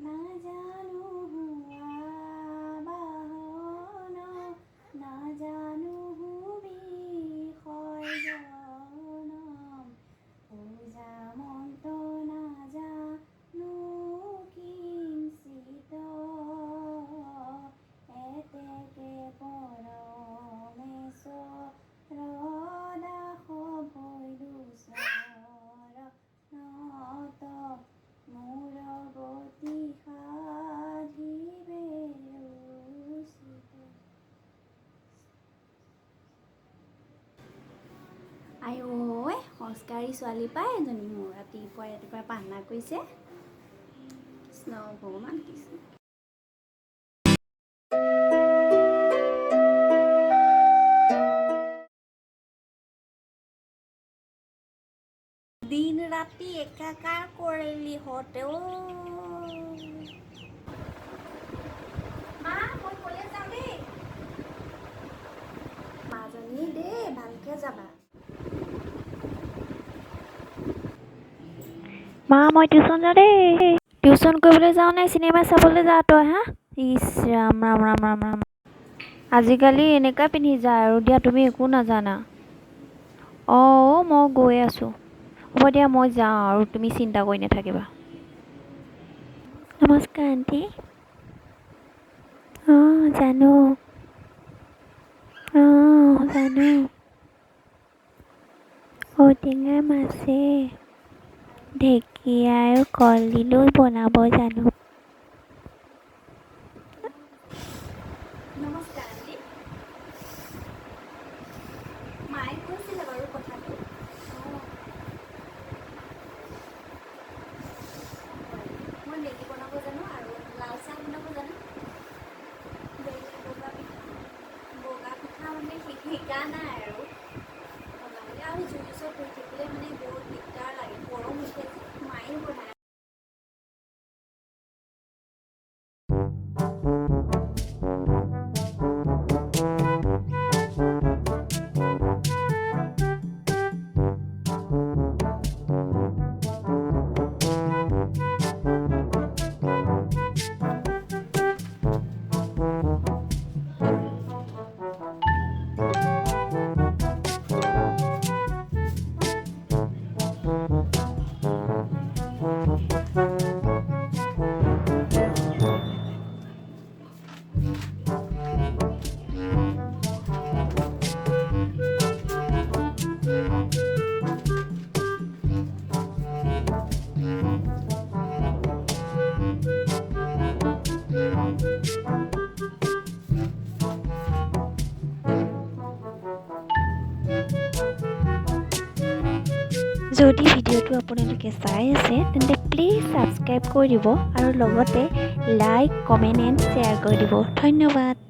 নাজানো আবাহন, নাজানো বিসৰ্জন, পূজা মন্ত্ৰ নাজানো কিঞ্চিত। এতেকে পৰমেশ্বৰ দাস ভৈলো চৰণত, মোৰ গতি সাধিবে উচিত। আই ঐ, সংস্কাৰী ছোৱালী পাই এজনী মোৰ। ৰাতিপুৱাই ৰাতিপুৱাই প্ৰাৰ্থনা কৰিছে। কৃষ্ণ ভগৱান, কৃষ্ণ। দিন ৰাতি একাকাৰ কৰিলি হতে অ'। মা, মই কলেজ যাওঁ দেই। মাজনী দেই, ভালকে যাবা। মা, মই টিউচন যাওঁ দেই। টিউচন কৰিবলৈ যাওঁ নে চিনেমা চাবলৈ যাওঁ তই? হা, ইছ ৰাম ৰাম ৰাম ৰাম ৰাম। আজিকালি এনেকুৱা পিন্ধি যায় আৰু। দিয়া, তুমি একো নাজানা। অঁ, মই গৈ আছোঁ। হ'ব দিয়া, মই যাওঁ আৰু, তুমি চিন্তা কৰি নাথাকিবা। নমস্কাৰ আণ্টি। অঁ, জানো। অঁ, জানো। ঔটেঙা মাছে ঢেকীয়া আৰু কলডিলো বনাব জানো। নমস্কাৰ আণ্টি। মায়ে কৈছিলে বাৰু কথাটো। অঁ, হয়। মই মেগী বনাব জানো আৰু লাল চাহ বনাব জানো। বগা পিঠা, বগা পিঠা মানে শিকা নাই আৰু বনাবলৈ। আৰু জুইৰ ওচৰত বহি থাকিলে মানে বহুত দিগদাৰ লাগে, গৰম উঠে যে। মায়ে বনায়। যদি ভিডিঅ'টো আপোনালোকে চাই আছে, তেন্তে প্লিজ ছাবস্ক্ৰাইব কৰি দিব আৰু লগতে লাইক, কমেণ্ট এণ্ড শ্বেয়াৰ কৰি দিব। ধন্যবাদ।